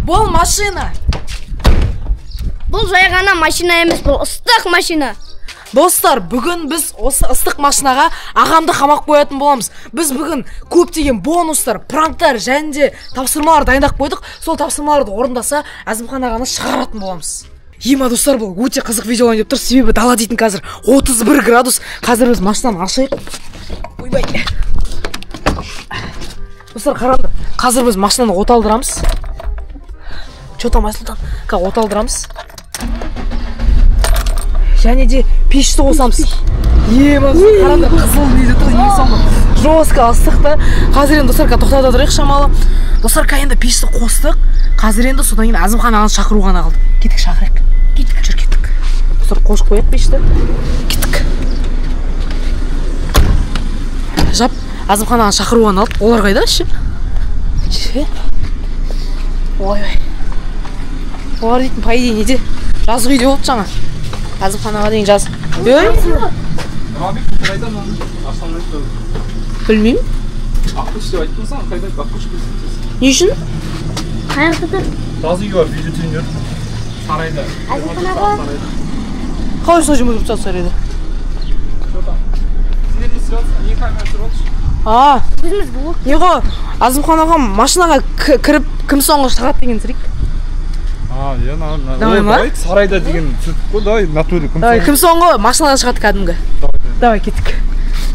Бұл машина. Бұл жай ғана машина емес, бұл ыстық машина. Достар, бүгін біз осы ыстық машинаға ағамды қамап қоятын боламыз. Біз бүгін көптеген бонустар, пранктар және де тапсырмалар дайындап қойдық. Сол тапсырмаларды орындаса, Әзімхан ағаны шығаратын боламыз. Ема достар, бұл өте қызық видео болайын деп тұр. Себебі дала дейтін қазір 31 градус. Қазір біз машинаны ашайық. Ойбай. Достар, қараңдар. Қазір біз машинаны оталдырамыз. Че там, Айсұлтан? Қазір оталдырамыз. Және де пешті қосамыз. Ема, қараңдар, қызыл неде тұр, ең соңғы. Жестко ыстық та. Қазір енді достар, тоқтата тұрайық шамалы. Достар, енді пешті қостық. Қазір енді содан кейін Әзімхан ағаны шақыру ғана қалды. Кеттік, шақырайық. Кеттік, жүр, кеттік. Достар, қосып қояйық пешті. Кеттік. Жап, Әзімхан ағаны шақыру ғана алды. Олар қайда ше? Ой, ой. Олар дейтін, по идее, неде? Жазық үйде болды жаңа. Әзімхан аға деген жаз. Ей? Білмеймін. Аққұш деп айттым саған, қайда Аққұш көрсетесің? Не үшін? Қай жақта тұр? Жаз үйге барып видео түсірейін деп. Сарайда. Әзімхан аға. Қалай сол жерге тұрып тастады сарайда? Сендер не істеп жатсың? Не камера түсіріп отырсың? А, өзіміз блог. Не ғой? Әзімхан аға машинаға кіріп кім соңғы шығады деген түсірейік. А, я на. Давай ма? Давай сарайда деген түсірдік қой, давай натуре кім. Давай, кім соңғы машинадан шығады кәдімгі. Давай, кеттік.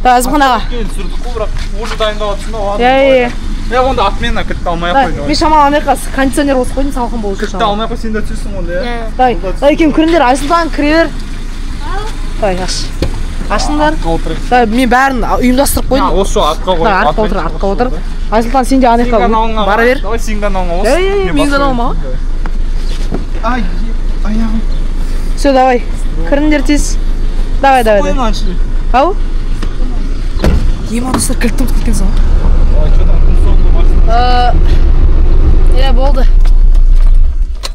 Давай, Әзімхан аға. Түсірдік қой, бірақ уже дайындап жатсың да, ладно. Иә, иә. Е, онда отмена кілтті алмай ақ қой. Мен шамалы ана жаққа кондиционер қосып қойдым, салқын болу үшін. Кілтті алмай ақ қой, сен де түсірсің онда, иә. Давай, давай, кем кіріңдер, Айсұлтан кіре бер. Давай, аш. Ашыңдар. Давай, мен бәрін ұйымдастырып қойдым. Осы жол артқа қой. Артқа отыр, артқа отыр. Айсұлтан, сен де ана жаққа бара бер. Давай, сенің каналыңа осы. Ей, менің каналыма. Ай, аяғым. Все, давай. Кіріңдер тез. Давай, давай. Ау? Ема, достар, кілтті ұмытып кеткенсің ғой. Е, болды.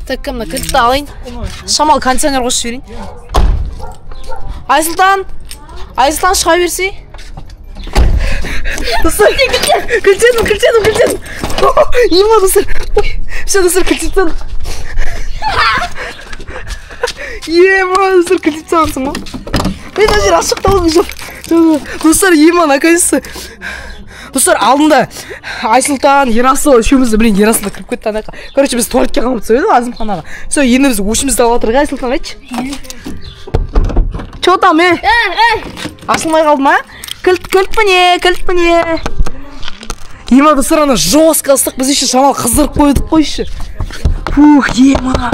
Так, кім, кілтті алайын. Шамал кондиционер қосып жіберейін. Айсұлтан! Айсұлтан, шыға берсей. Достар, кілттедім, кілттедім, кілттедім. Ема, достар. Все, достар, кілттедім. Ема, достар, кілттеп тастағансың ғой. Мен мына жер ашық қалды жоқ. Достар, ема, наконец-то. Достар, алдында Айсұлтан, Ерасыл үшеумізді, блин, Ерасыл да кіріп кетті ана жаққа. Короче, біз туалетке қалып түсіп едік Әзімхан аға. Все, енді біз өшімізді алып жатырық, Айсұлтан, айтшы. Че там, е? Ашылмай қалды ма? Кілт, кілт міне, кілт міне. Ема, достар, ана жестко ыстық, біз еще шамал қыздырып қойдық қой еще. Фух, ема.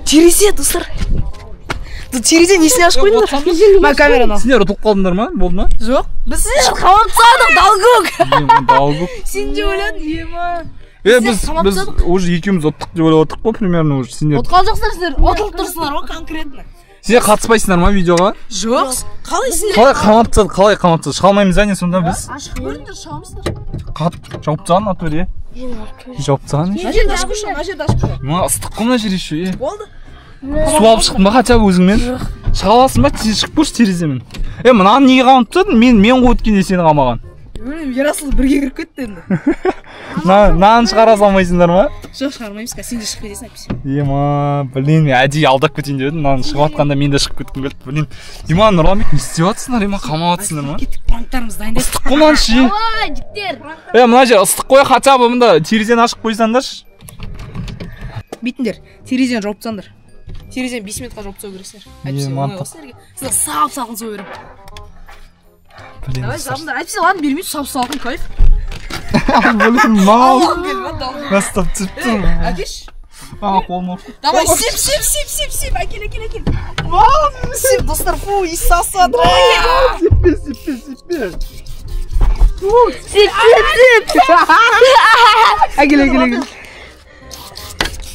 Терезе, достар. Терезе несіне ашып қойдыңдар? Мә, камераны ал. Сендер ұтылып қалдыңдар ма? Болды ма? Жоқ. Біз сендер қамап тастадық, долгок. Долгок. Сен де ойладың, ема. Е, біз уже екеуміз ұттық деп ойлап отырық қой, примерно уже сендер. Ұтқан жоқсыңдар сендер, ұтылып тұрсыңдар ғой конкретно. Сендер қатыспайсыңдар ма видеоға? Жоқ. Қалай сендер? Қалай қамап тастадық, қалай қамап тастадық? Шыға алмаймыз әне сонда біз. Ашық көріңдер, шыға алмайсыңдар. Қатып жауып тастаған натуре. Жауып тастаған. Мына жерді ашып қойшы, мына жерді ашып қойшы. Мына ыстық қой мына жер еще, е. Болды. Су алып шықтың ба хотя бы өзіңмен? Шыға аласың ба? Тез шығып көрші тереземен. Е, мынаны неге қамап тастадың? Мен ғой өткенде сені қамаған. Білмеймін, Ерасыл бірге кіріп кетті енді. Мынаны шығара салмайсыңдар ма? Жоқ, шығармаймыз, қазір сен де шығып кетесің әйтпесе. Ема, блин, мен әдейі алдап кетейін деп едім. Мынаны шығып жатқанда мен де шығып кеткім келді. Блин, ема, Нұрланбек, не істеп жатсыңдар? Ема, қамап жатсыңдар ма? Кеттік, пранктарымызды дайындайық. Ыстық қой мынаны ше. Ой, жігіттер. Е, мына жер ыстық қой, хотя бы мында терезені ашып қойсаңдаршы. Бүйтіңдер, терезені жауып тастаңдар. Терезені 5 минутқа жауып тастау керексіңдер. Әйтпесе оңай ғой сендерге. Сендер сап-салқын су беремін. Блин, давай жабыңдар. Әйтпесе ладно, бермейді, сап-салқын кайф. Блин, мал. Настап түсіп тұр. Әкеш. А, қолым ауырып. Давай, сеп, сеп, сеп, сеп, сеп. Әкел, әкел, әкел. Мал, сеп, достар, фу, иіс сасып жатыр. Сеппе, сеппе, сеппе. Сеп, сеп, сеп. Әкел, әкел, әкел.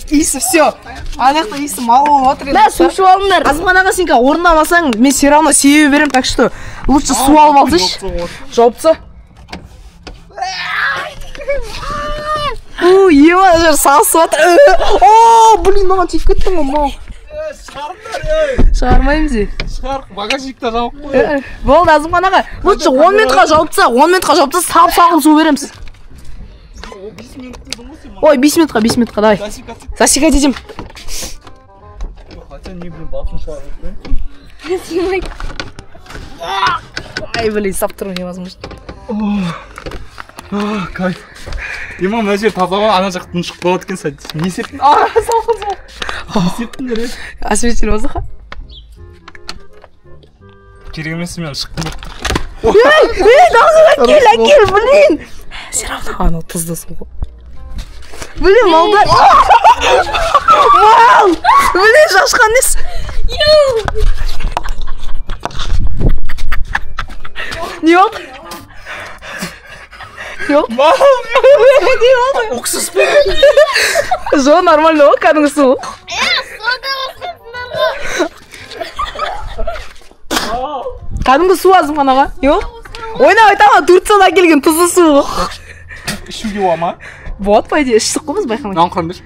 Иісі, все. Ана жақта иісі мал болып жатыр. Мә, су ішіп алыңдар. Әзімхан аға, сен қазір орнына алсаң, мен все равно себе беремін, так что лучше су алып алсайшы. Жауып таста. У, ема, ана жер сасып жатыр. О, блин, маған тиіп кеттің ғой, мал. Шығарыңдар, ей. Шығармаймыз, ей. Шығар, багажникті жауып қой. Болды, Әзімхан аға. Лучше 10 минутқа жауып таста, 10 минутқа жауып таста, сап-салқын су береміз. О, 5 минут дедің ғой сен. Ой, 5 минутқа, 5 минутқа, давай. Засекать етем. Хотя не, блин, басын шығарып. Ай, блин, сап тұру невозможно. Кайф. Имам, мына жер таза ғой, ана жақ тұншығып қалады екен сәт. Не септің? А, салқын су. Не септіңдер, е? Осветитель воздуха. Керек емес, мен шықтым. Ей, дауысың әкел, әкел, блин. Все равно анау тұзды су ғой. Блин, малдар. Мал! Блин, шашқан несі? Не болды? Не болды? Мал! Не болды? Уксус пе? Жоқ, нормально ғой, кәдімгі су. Кәдімгі су Әзімхан аға. Не болды? Ойнап айтамын, Турциядан әкелген тұзды су ғой. Ішуге бола ма? Болады, по идее, іштік қой біз байқамай. Мынаны қараңдаршы.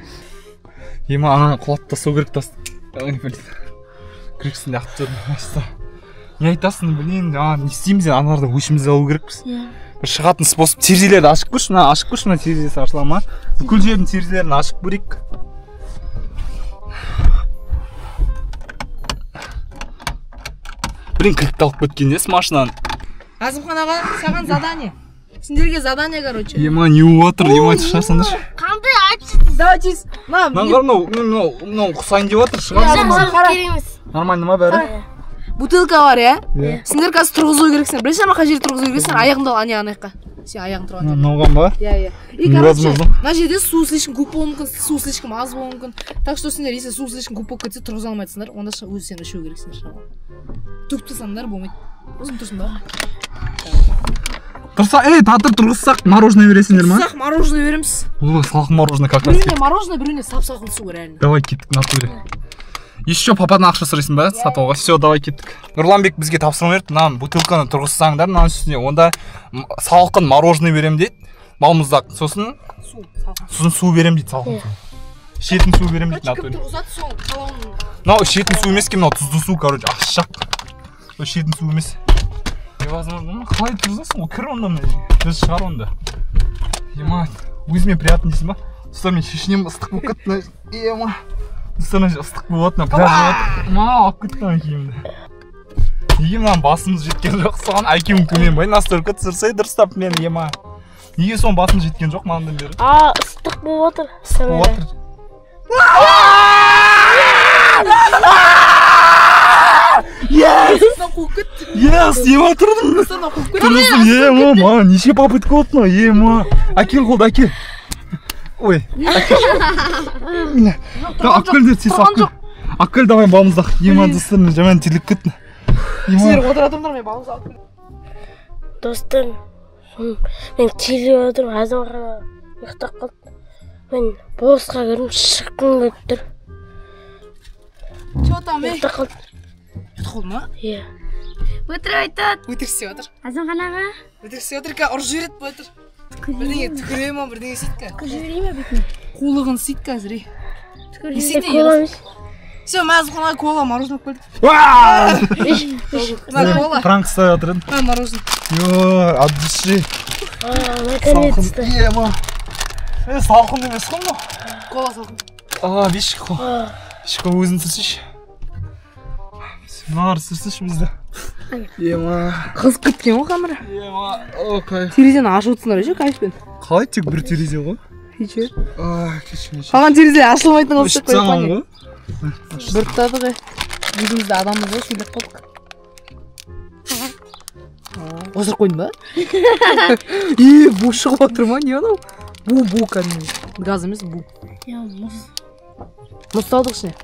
Ема, ананы құлатып тастау керек тас. Ой, блин. Күрексін лақтырып тұрдым. Не айтасың, блин, не істейміз енді, аналарды өшімізді алу керекпіз. Бір шығатын способ, терезелерді ашып көрші, мына ашып көрші, мына терезесі ашыла ма? Бүкіл жердің терезелерін ашып көрейік. Блин, кілтті алып кеткен несі машинаны? Әзімхан аға, саған задание. Сендерге задание, короче. Ема, не болып жатыр? Ема, шығарсаңдаршы. Қандай айтшы? Давай тез. Мына, мынау, мынау құсайын деп жатыр, шығарсаңдар. Нормально ма бәрі? Бутылка бар, иә? Иә. Сендер қазір тұрғызу керексіңдер. Білесіңдер ма қай жерде тұрғызу керексіңдер? Аяғыңды ал, ане, ана жаққа. Сен аяғың тұрған жерде. Мынауған ба? Иә, иә. И, короче, мына жерде су слишком көп болуы мүмкін, су слишком аз болуы мүмкін. Так что сендер, если су слишком көп болып кетсе, тұрғыза алмайсыңдар. Онда өзі сен ішу керексіңдер шамалы. Төкіп тастасаңдар болмайды. Өзің тұрсың ба? Тұрса, ей, татыр тұрғызсақ, мороженое бересіңдер ма? Тұрсақ, мороженое береміз. О, салқын мороженое как раз. Біреуіне мороженое, біреуіне сап-салқын су, реально. Давай кеттік, натуре. Еще пападан ақша сұрайсың ба сатып алуға? Все, давай кеттік. Нұрланбек бізге тапсырма берді, мынаны бутылканы тұрғызсаңдар, мынаның үстіне, онда салқын мороженое беремін дейді, балмұздақ. Сосын су, салқын. Сосын су беремін дейді, салқын су. Ішетін су беремін дейді, Кім натуре. тұрғызады, сол қалауын. Мынау ішетін су емес екен, мынау тұзды су, короче, ащы. Ол ішетін су емес. Невозможно. Қалай тұрғызасың? Ол кір онда мына жерге. Біз шығар онда. Ема, өзіме приятно дейсің ба? Достар, мен шешінемін, ыстық болып кетті мына жер. Ема. Достар, мына жер ыстық болып жатыр, мына пляж болып жатыр. Ма, алып кетті мына киімді. Неге мынаның басымыз жеткен жоқ? Соған әкем көмем бай, настолько түсірсе дұрыстап мен, ема. Неге соның басымыз жеткен жоқ мынандан бері? А, ыстық болып жатыр. Ыстық болып жатыр. Yes! Yes, ема тұрдым. Тұрдым, ема, маған неше попытка болды мынау, ема. Әкел қолды, әкел. Ой, әкел. Алып келіңдер, тез алып кел. Алып кел, давай балмұздақ. Ема, достар, мен жаман терлеп кеттім. Сендер отыра тұрыңдар, мен балмұздақ алып келемін. Достар, мен терлеп отырмын, Әзімхан ұйықтап қалды. Мен босқа кірдім, шыққым келіп тұр. Че там, ей? Ұйықтап қалды. Ұйықтап қалды ма? Иә. Өтірік айтады. Өтірік істеп жатыр. Әзімхан аға. Өтірік істеп жатыр, ұрып жібереді былай тұр. Бірдеңе түкіре ма, бірдеңе істейді қазір. Түкіріп жіберей ме бетіне? Қулығын істейді қазір, ей. Түкіріп Не істейді, кола емес. Все, мә, Әзімхан аға кола, мороженое алып келді. Мына кола. Пранк істеп жатыр едім. Мына мороженое. Йо, от души. Наконец-то. Ема. Салқын емес қой мынау. Кола салқын. А, бешік қой. Бешік қой, өзің түсірші. Мыналарды түсірсінші бізді. Ема. Қызып кеткен ғой камера. Ема, о, кайф. Терезені ашып отырсыңдар еще кайфпен. Қалай тек бір терезе ғой? Неше? Ай, кешір. Қалған терезе ашылмайтын қылып Өшіп істеп қойған тастаған ғой. Бір тұтады ғой. Өзіміз де адамбыз ғой, сөйлеп қалдық. Осырып қойдың ба? Е, бу шығып отыр ма? Не анау? Бу, бу кәдімгі. Газ емес, бу. Иә, мұз. Мұз салдық ішіне.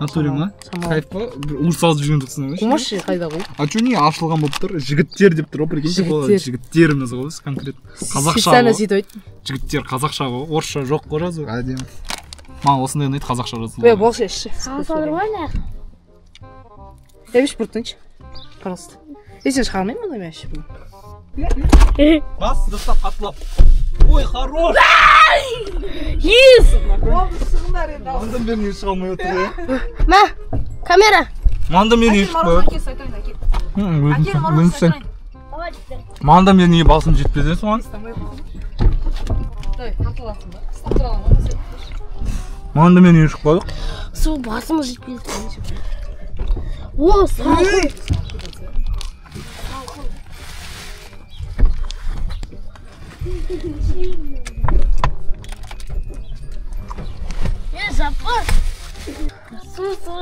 Натуре ма? Шамалы. Кайф па? Бір ұр салып жүрген жоқсың ба? Қумашы қайда ғой? А чё неге ашылған болып тұр? Жігіттер деп тұр ғой, прикиньте, бұл Жігіттер. жігіттеріміз ғой біз конкретно. Қазақша Специально ғой. сөйтіп айттым. Жігіттер қазақша ғой, орысша жоқ қой жазу. Әдемі. Маған осындай ұнайды қазақша жазу. Ой, болшы ішші. Саған салдырып алайын аяқ. Я беш бұртыншы. Пожалуйста. Е, сен шығармаймын онда мен вообще бүгін. Бас, дұрыстап қаттылап. Ой, хорош! Ес! Мындан бері не шыға алмай отыр, е? Мә, камера. Мындан бері не шықпай отыр. Әкел, мороженое Мындан бері неге басым жетпеді соған? Давай, тарта аласың ба? Ұстап тұра аламын ба сен? Маған да мен үйге шықпадық. Су басымыз жетпей кетті. О, салқын. Е, жаппа. Су су.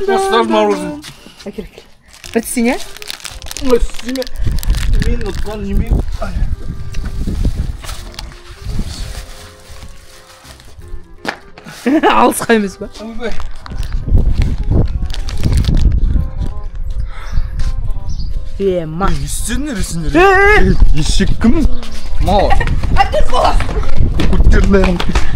Осыдан мороженое. Әкел, әкел. Бір тістейін, ә? Мен ұтқан жемеймін. Алысқа емес па? Ойбай. Ема. Не істедіңдер сендер? Ешек кім? Мал. Әбден бола. Көттердің аяғын.